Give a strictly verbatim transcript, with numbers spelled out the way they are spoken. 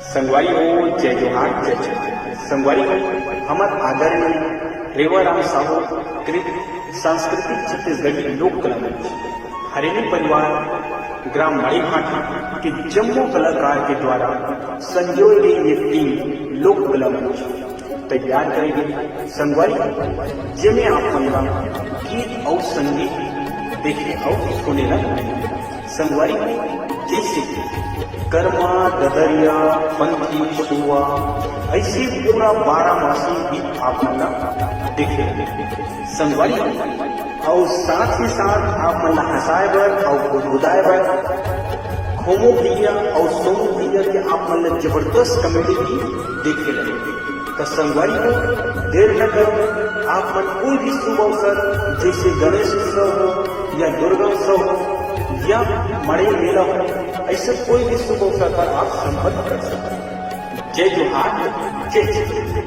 संगवारी हो, जय जोहार, जय छत्तीसगढ़। संगवारी हो, हमर आदरणीय रेवाराम साहू कृत सांस्कृतिक छत्तीसगढ़ी लोक कला मंच हरेली परिवार ग्राम मड़ीभाठा के जम्मो कलाकार के द्वारा संजोए गई ये टीम लोक कला मंच तैयार करे गे। संगवारी, जेमे आप मन ला गीत अउ संगीत देखे अउ सुने ला मिलही। संगवारी हो, जैसे कि करमा, ददरिया, पंथी, सुआ, ऐसे पूरा बारह मासी गीत आप मन ला देखे ला मिलही। संगवारी हो, अउ साथ ही साथ आप मन ला हंसाए बर अउ गुदगुदाए बर खोमू भैया अउ सोनू भैया के आप मन ला जबरदस्त कॉमेडी भी देखे ला मिलही। त संगवारी हो, देर न करो, आप मन कोई भी शुभ अवसर जैसे गणेश उत्सव हो या दुर्गा उत्सव हो या मड़ई मेला हो, ऐसे कोई भी शुभ अवसर पर आप संपर्क कर सकते हैं। जय जोहार, जय छत्तीसगढ़।